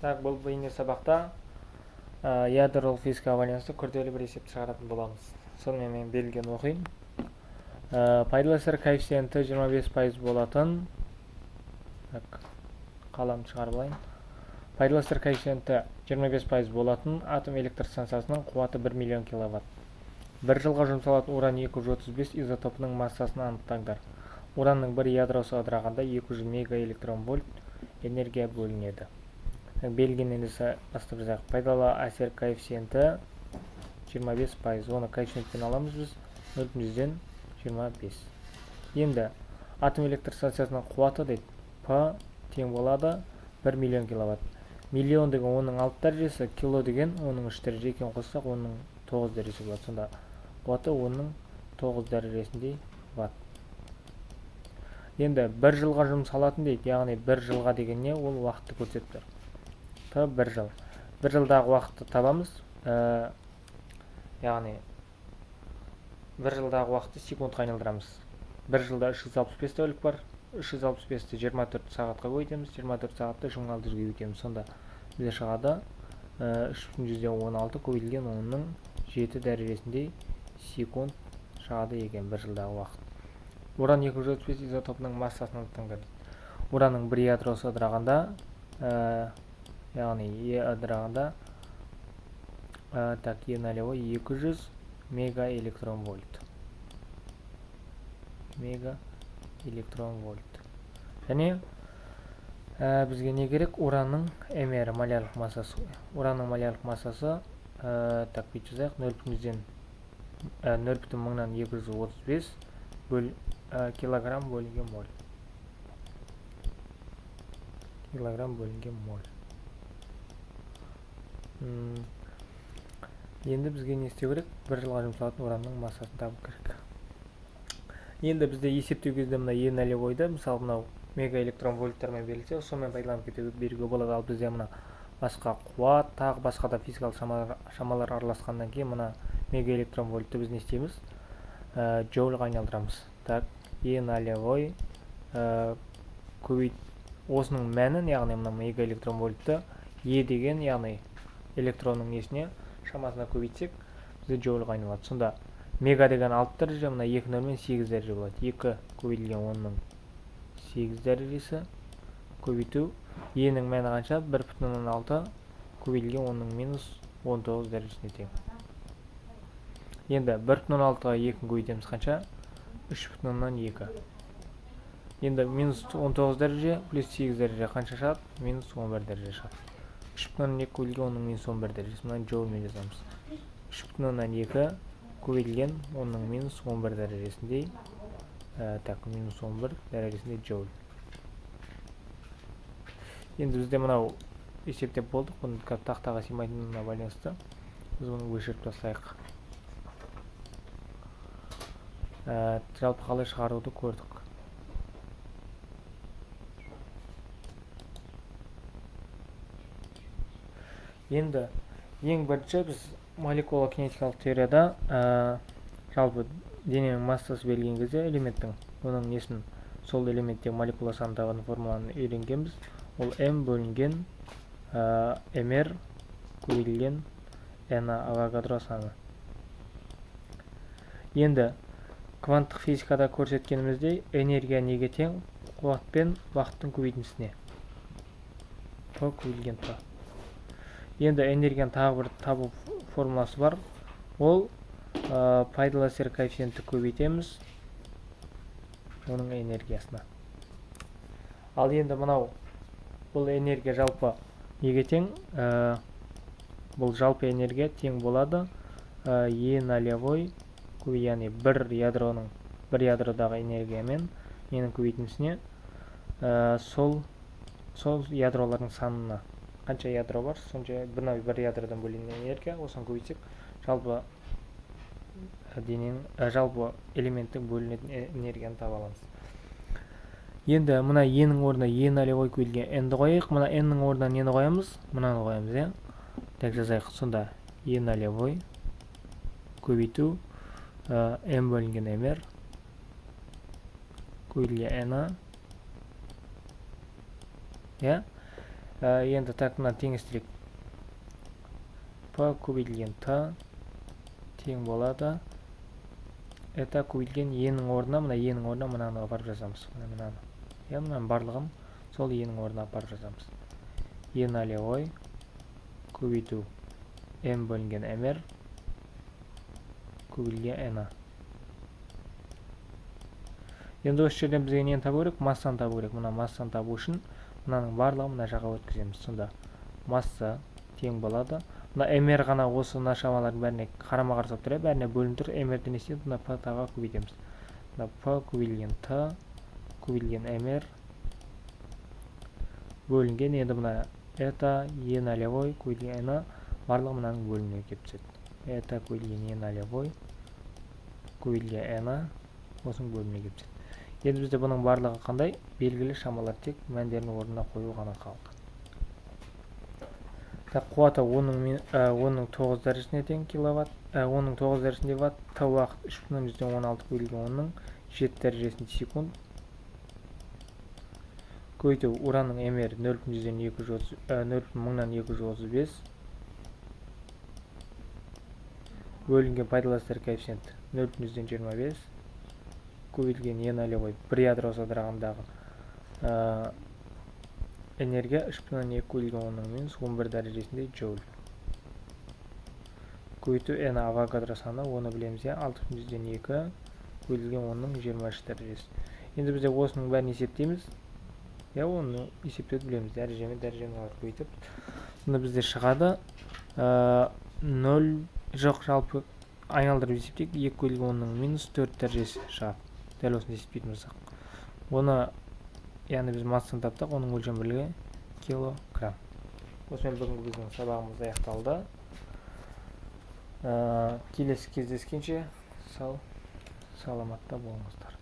Так, бұл бейне сабақта ядролық физикаға байланысты күрделі бір есепті шығаратын боламыз. Сонымен мен берілген оқиын. Пайдалы әсер коэффициенті 25% болатын. Так, қаламды шығарып алайын. Пайдалы әсер коэффициенті 25% болатын атом электр станциясының қуаты 1 миллион киловатт. Бір жылға жұмсалатын уран 235 изотопының массасын анықтаңдар. Уранның бір ядросы ыдырағанда 200 мегаэлектрон вольт энергия бөлінеді. Берілгеннен бастап жазайық. Пайдалы әсер коэффициенті 25%. Оны коэффициентпен аламыз біз 0,25. Енді атом электр станциясының қуаты дейді. П тең болады 1 миллион киловатт. Миллион деген оның 6 дәрежесі, кило деген оның 3 дәреже екенін қоссақ оның 9 дәрежесі болады. Сонда қуаты оның 9 дәрежесіндей ватт. Енді бір жылға жұмсалатын дейді, яғни бір жылға деген не, ол уақытты көрсетіп тұр. Т бір жыл. Бір жылдағы уақытты табамыз, яғни бір жылдағы уақытты секундқа айналдырамыз. Бір жылда 365 тәулік бар. 365-ті 24 сағатқа көбейтеміз, 24 сағатты 3600-ге көбейтеміз. Сонда бізде шығады 3,16 көбейтілген 10-ның 7 дәрежесіндей секунд шығады екен бір жылдағы уақыт. Уран 235 изотопының массасын анықтаңдар дейді. Уранның бір ядросы ыдырағанда, яғни Е ыдырағанда, так, Е налево 200 мегаэлектрон вольт. Мегаэлектрон вольт. Және бізге не керек? Уранның МР, молярлық массасы. Уранның молярлық массасы, так, бүйтіп жазайық, нөл бүтін жүзден, нөл бүтін мыңнан екі жүз отыз бес килограмм бөлінген моль. Килограмм бөлінген моль. Енді бізге не істеу керек? Бір жылға жұмсалатын уранның массасын табу керек. Енді бізде есептеу кезде мына Е нолевойды, мысалы мынау мегаэлектрон вольттармен берілсе, сонымен пайдаланып кете беруге болады. Ал бізде мына басқа қуат, тағы басқа да физикалық шамалар араласқаннан кейін мына мегаэлектрон вольтты біз не істейміз? Джоульға айналдырамыз. Так, Е нолевой, көбейт, осының мәнін, яғни мына мегаэлектрон вольтты Е деген, яғни электронның несіне шамасына көбейтсек, бізде джоульға айналады. Сонда мега деген 6 дәреже, мына екі нөл мен 8 дәреже болады. 2 көбейтілген 10-ның 8 дәрежесі көбейту Е-нің мәні қанша? Бір бүтін оннан алты көбейтілген онның минус он тоғыз дәрежесіне тең. Енді бір бүтін оннан алтыға екіні көбейтеміз қанша? Үш бүтін оннан екі. Енді минус он тоғыз дәреже плюс сегіз дәреже қанша шығады? Минус он бір дәреже шығады. Үш бүтін оннан екі көбейтілген онның минус он бір дәрежесі. Мынаны джоульмен жазамыз. Үш бүтін оннан екі көбейтілген онның минус он бір дәрежесіндей, так, минус он бір дәрежесіндей джоуль. Енді бізде мынау есептеп болдық. Бұны как тақтаға сыймайтынына байланысты біз бұны өшіріп тастайық. Жалпы қалай шығаруды көрдік. Енді ең бірінші біз молекула кинетикалық теорияда, жалпы дененің массасы берілген кезде элементтің, оның несін, сол элементтегі молекула санын табатын формуланы үйренгенбіз. Ол М бөлінген, МР көбейтілген Н Авогадро саны. Енді кванттық физикада көрсеткеніміздей энергия неге тең? Қуат пен уақыттың көбейтіндісіне. П көбейтілген Т. Енді энергияның тағы бір табу формуласы бар. Ол, пайдалы әсер коэффициентті көбейтеміз оның энергиясына. Ал енді мынау бұл энергия жалпы неге тең? Бұл жалпы энергия тең болады, Е нолевой, яғни бір ядроның, бір ядродағы энергиямен ненің көбейтіндісіне, сол ядролардың санына. Қанша ядро бар, сонша мынау бір ядродан бөлінген энергия, осыны көбейтсек, жалпы дененің, жалпы элементтің бөлінетін энергияны таба аламыз. Енді мына Е-нің орнына Е нолевой көбейтілген Н-ді қояйық. Мына Н-нің орнына нені қоямыз? Мынаны қоямыз, иә? Так, жазайық. Сонда Е нолевой көбейту, М бөлінген МР көбейтілген НА, иә? Енді так, мына теңестірейік. П көбейтілген Т тең болады. Эта көбейтілген Е-нің орнына, мына Е-нің орнына мынаны апарып жазамыз. Мына мынаны. Иә, мынаның барлығын сол Е-нің орнына апарып жазамыз. Е нолевой көбейту М бөлінген МР көбейтілген НА. Енді осы жерден бізге нені табу керек? Массаны табу керек. Мына массаны табу үшін мынаның барлығын мына жаққа өткіземіз. Сонда масса тең болады. Мына МР ғана осы мына шамалардың бәріне қарама-қарсы болып тұр, бәріне бөлініп тұр. МР-ді не істейміз? Мына П Т-ға көбейтеміз. Мына П көбейтілген Т көбейтілген МР бөлінген, енді мына это Е нолевой көбейтілген НА барлығы мынаның бөліміне келіп түседі. Это көбейтілген Е нолевой көбейтілген НА осының бөліміне келіп түседі. Енді бізде бұның барлығы қандай? Белгілі шамалар, тек мәндерін орнына қою ғана қалды. Так, қуаты 10-ның 9 дәрежесіне тең киловатт, 10-ның 9 дәрежесінде ватт, Т уақыт 3,16 көбейтілген 10-ның 7 дәрежесінде секунд. Көбейту уранның МР 0,230, 0,1235 бөлінген пайдалы әсер коэффициенті 0,25 көбейтілген Е нолевой бір ядро ыдырағындағы энергия 3,2 көбейтілген 10-ның минус 11 дәрежесінде джоуль. Көбейту Н Авогадро саны, оны білеміз, иә, 6,2 көбейтілген 10-ның 23 дәрежесі. Енді бізде осының бәрін есептейміз. Иә, оны есептеуді білеміз. Дәрежемен дәрежені алып көбейтіп. Сонда бізде шығады 0, жоқ, жалпы айналдырып есептейік, 2 көбейтілген 10-ның минус 4 дәрежесі шығады. Дәл осыны есептейтін болсақ. Оны, яғни біз массаны таптық, оның өлшем бірлігі килограмм. Осымен бүгінгі біздің сабағымыз аяқталды. Келесі кездескенше сау саламатта болыңыздар.